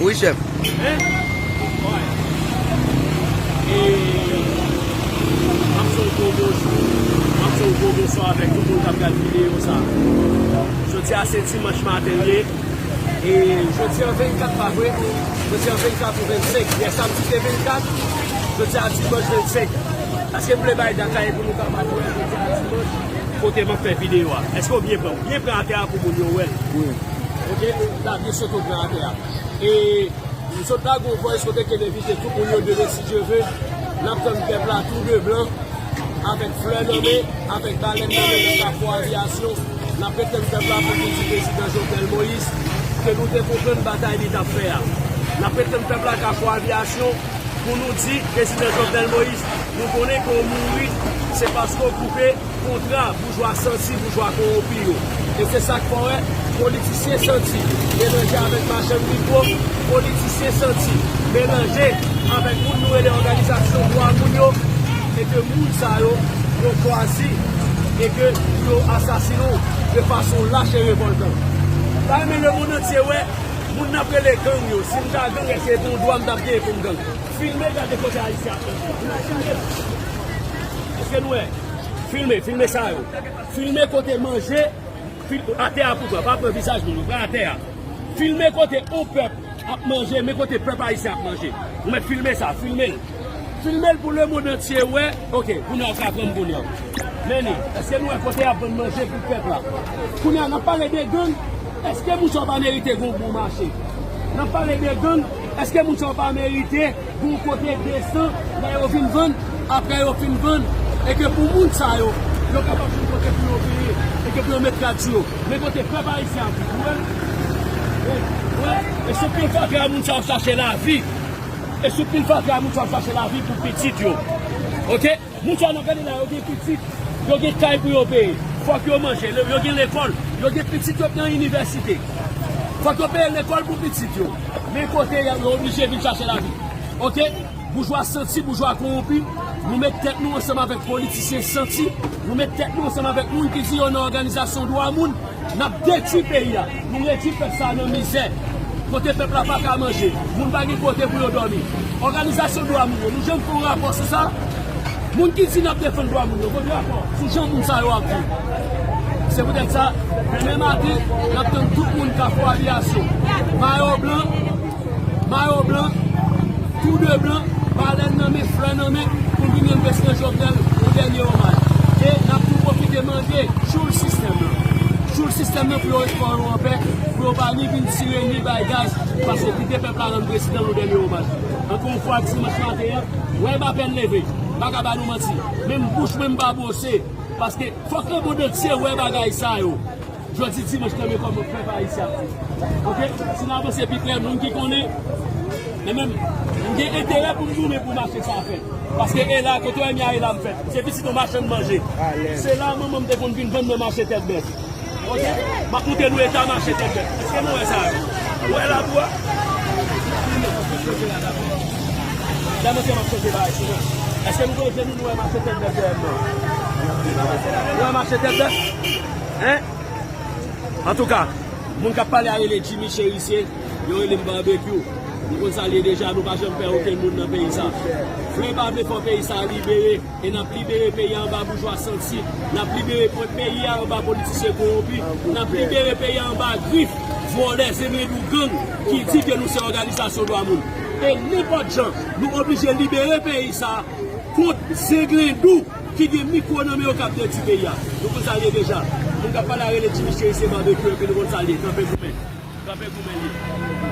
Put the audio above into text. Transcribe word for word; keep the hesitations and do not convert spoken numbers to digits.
Wi, chèf. Hein? Wi. E m ap fè yon gwo bonjou, m ap fè yon gwo bonswa avèk tout moun k ap gade videyo sa. Jodi a se dimanch maten l ye. E jodi a vennkat, pa vre? Jodi a vennkat ou vennsenk. Yè samdi te vennkat, jodi a dimanch vennsenk. Èske m vle bay dat la pou nou kapab wè jodi a dimanch kote m ap fè videyo a? Èske w byen pran? Byen pran atè a pou moun yo wè l. Wi. Oke? La byen sot ou pran atè a. E m sot la gon voice kote ke m envite tout moun yo demen si Dye ve. N ap tann pèp la tou de blan, avèk flè nan men, avèk balèn nan men nan Kafou Aviyasyon. N ap ret tann pèp la pou nou di prezidan Jovenel Moïse ke nou te konprann batay li t ap fè a. N ap ret tann pèp la Kafou Aviyasyon pou nou di prezidan Jovenel Moïse, nou konnen ke w mouri, se paske w koupe kontra boujwa santi, boujwa kowonpi yo. E se sa k fè w wè politisyen santi melanje avèk machann mikwo, politisyen santi melanje avèk moun nou rele òganizasyon dwa moun yo, e ke moun sa yo, yo chwazi e ke yo asasinen w de fason lach e revòltan. M ta renmen lemonn antye wè moun n ap rele gang yo. Si m ta gang, èske se yon dwa m t ap genyen pou m gang? Filme, gade kote Ayisyen ap manje. Èske nou wè? Filme, filme sa yo. Filme kote manje, fil-, atè a pou pran, pa pran vizaj moun, pran atè a. Filme kote yon pèp ap manje, men kote pèp ayisyen ap manje. Ou mèt filme sa, filme l. Filme l pou lemonn antye wè. Oke, kounye a w ka pran m kounye a. Men li, èske nou wè kote y ap vann manje pou pèp la? Kounye a, n ap pale de gang, èske moun sa yo pa merite gen yon bon mache? N ap pale de gang, èske moun sa yo pa merite gon kote desan lè yo vin vann, apre yo fin vann, e ke pou moun sa yo, yo kapab jwenn kote pou yo peye, e ke pou yo met rad sou yo. Men kote pèp ayisyen ap viv, ou wè? Ou wè? E sou pil fatra moun sa yo chache lavi. E sou pil fatra moun sa yo chache lavi pou pitit yo. Oke? Moun sa yo n ap gade la, yo gen pitit, yo gen kay pou yo peye. Fòk yo manje, yo gen lekòl, yo gen pitit yo k nan inivèsite. Fòk yo peye lekòl pou pitit yo. Men kote yo, yo oblije vin chache lavi. Oke? Boujwa santi, boujwa kowonpi, nou met tèt nou ansanm avèk politisyen santi, nou met tèt nou ansanm avèk moun ki di yo nan òganizasyon dwa moun, n ap detwi peyi a, nou redui pèp sa a nan mizè. Kote pèp la pa ka manje, moun pa gen kote pou yo dòmi. Òganizasyon dwa moun yo, nou janm fè yon rapò sou sa? Moun ki di n ap defann dwa moun yo, voye rapò sou jan moun sa yo ap viv. Se poutèt sa, demen maten, n ap tann tout moun Kafou Aviyasyon, mayo blan, mayo blan, tou de blan, balèn nan men, flè nan men, pou n vin rann prezidan Jovenel yon dènye omaj. E n ap tou pwofite mande, tchoul sistèm nan. Tchoul sistèm nan pou yo ret kò yo anpè, pou yo pa ni vin tire, ni bay gaz, paske kite pèp la rann prezidan yon dènye omaj. Ankò yon fwa, dimanch maten an, wè m apèn leve, m pa ka ba nou manti. Menm bouch mwen m pa bwose, paske fòk lemonn antye wè bagay sa yo. Jodi dimanch lan, men kòman pèp ayisyen ap viv. Oke? Si n avanse pi prè, moun ki konnen, men menm, m gen enterè pou m goumen pou mache sa fèt. Paske e la, kote w wè m ye a, e la m fèt. Se pitit yon machann manje. Se la manman m te konn vin vann nan mache Tèt Bèf. Oke? M ap montre nou eta mache Tèt Bèf. Èske nou wè sa? Ou wè labou a? Gade manzè m ap chante bagay sou mwen. Èske nou konn je nou, nou wè mache Tèt Bèf dèyè m nan? Nou wè mache Tèt Bèf? Hein? Antouka, moun k ap pale a rele Jimmy Chérisier, yo rele m Barbecue. Nou konn sa l ye deja, nou pa janm pè okenn moun nan peyi sa. Vle pa vle, fò peyi sa libere, e n ap libere peyi a anba boujwa santi, n ap libere po-, peyi a anba politisyen kowonpi, n ap libere peyi a anba grif vòlè, zemendou, gang ki di ke nou se òganizasyon dwa moun. E nenpòt jan, nou oblije libere peyi sa kont zenglendou ki gen mikwo nan men yo k ap detwi peyi a. Nou konn sa l ye deja. Moun k ap pale a rele Jimmy Chérisier, Barbecue, epi nou konn sa l ye. Kanpe goumen. Kanpe goumen l ye.